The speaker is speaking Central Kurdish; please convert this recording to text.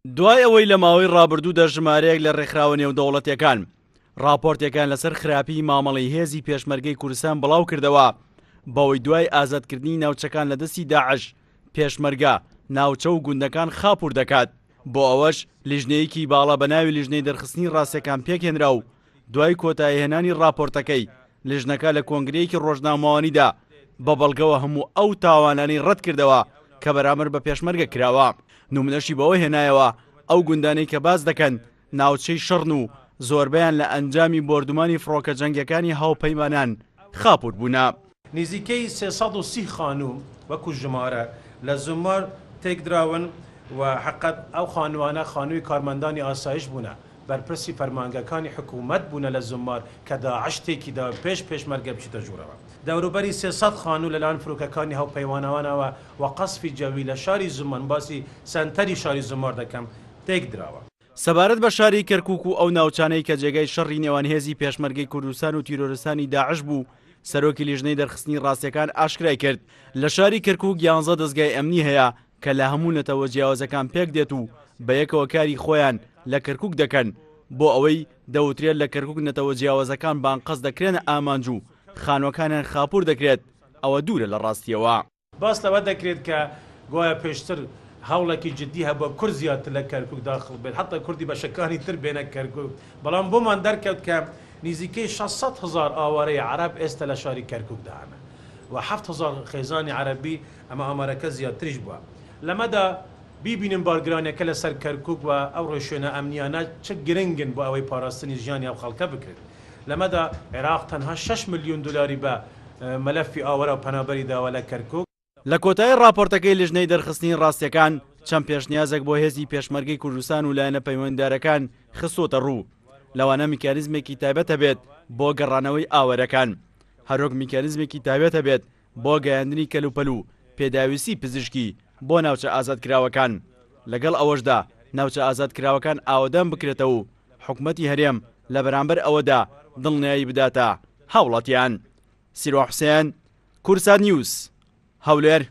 دوای ئەوەی لە ماوەی ڕابردوودا ژمارەیەک لە ڕێکخراوە نێودەوڵەتیەکان ڕاپۆرتێکیان لەسەر خراپیی مامەڵەی هێزی پێشمەرگەی کوردستان بڵاوکردەوە بەوەی دوای ئازادکردنی ناوچەکان لە دەستی داعش پێشمەرگە ناوچە و گوندەکان خاپوور دەکات بۆ ئەوەش لیژنەیەکی باڵا بە ناوی لیژنەی دەرخستنی ڕاستیەکان پێکهێنرا و دوای کۆتاییهێنانی ڕاپۆرتەکەی لیژنەکە لە کۆنگرەیەکی ڕۆژنامەوانیدا بە بەڵگەوە هەموو ئەو تاوانانەی ڕەتکردەوە کە بەرامبەر بە پێشمەرگە کراوە، نمونەشی بەوە هێنایەوە ئەو گوندانەی کە باس دەکەن ناوچەی شەڕن و زۆربەیان لە ئەنجامی بۆردومانی فڕۆکە جەنگیەکانی هاوپەیمانان خاپور بوونە. نزیکەی 330 خانوو وەکو ژمارە لە زوممار تێکدراون و حەقەت ئەو خانووانە خانووی کارمەندانی ئاسایش بوونە، بەرپرسی فەرمانگەکانی حکوومەت بوونە لە زوممار کە داعش تێکی داوە پێش پێشمەرگە بچیتە ژوورەوە. دەوروبەری 300 خانوو لەلایەن فرۆکەکانی هاوپەیمانانەوە و قەسفی جەوی لە شاری زوممار، من باسی سەنتەری شاری زوممار دەکەم، تێکدراوە. سەبارەت بە شاری کەرکوک و ئەو ناوچانەی کە جێگای شەڕی نێوان هێزی پێشمەرگەی کوردستان و تیرۆرستانی داعش بوو، سەرۆکی لیژنەی دەرخستنی ڕاستیەکان ئاشکرای کرد، لە شاری کەرکوک یانزە دەزگای ئەمنی هەیە کە لە هەموو نەتەوە جیاوازەکان پێکدێت و بەیەکەوە کاری خۆیان لە کەرکوک دەکەن، بۆ ئەوەی دەوترێت لە کەرکوک نەتەوە جیاوازەکان بە ئەنقەست دەکرێنە ئامانج و خانوەکانیان خاپور دەکرێت، ئەوە دوورە لە ڕاستیەوە. باس لەوە دەکرێت کە گوایە پێشتر هەوڵێکی جدی هەبووە کورد زیاتر لە کەرکوک داخڵ بێت، حەتا کوردی بەشەکانی تر بێنە کەرکوک، بەڵام بۆمان دەرکەوت کە نزیکەی 600 هەزار ئاوارەی عەرەب ئێستا لە شاری کەرکوکدا هەن و 7000 خێزانی عەرەبی، ئەمە ئامارەکە زیاتریش بووە. لەمەدا بیبینن بارگرانیەکە لەسەر کەرکوک و ئەو ڕێوشوێنە ئەمنیانە چ گرنگن بۆ ئەوەی پاراستنی ژیانی ئەو خەڵکە بکرێت. لەمەدا عێراق تەنها شەش ملیۆن دۆلاری بە مەلەفی ئاوارە و پەنابەری داوە لە کەرکوک. لە کۆتایی ڕاپۆرتەکەی لیژنەی دەرخستنی ڕاستیەکان چەند پێشنیازێک بۆ هێزی پێشمەرگەی کوردستان و لایەنە پەیوەندیدارەکان خستۆتە ڕوو، لەوانە میکانیزمێکی تایبەت هەبێت بۆ گەڕانەوەی ئاوارەکان، هەروەک میکانیزمێکی تایبەت هەبێت بۆ گەیاندنی کەلوپەل و پێداویستی پزیشکی بۆ ناوچە ئازادکراوەکان، لەگەڵ ئەوەشدا ناوچە ئازادکراوەکان ئاوەدان بکرێتەوە و حکومەتی هەرێم لە بەرامبەر ئەوەدا دڵنیایی بداتە هاوڵاتیان. سیروان حوسێن، کوردسات نیوز، هەولێر.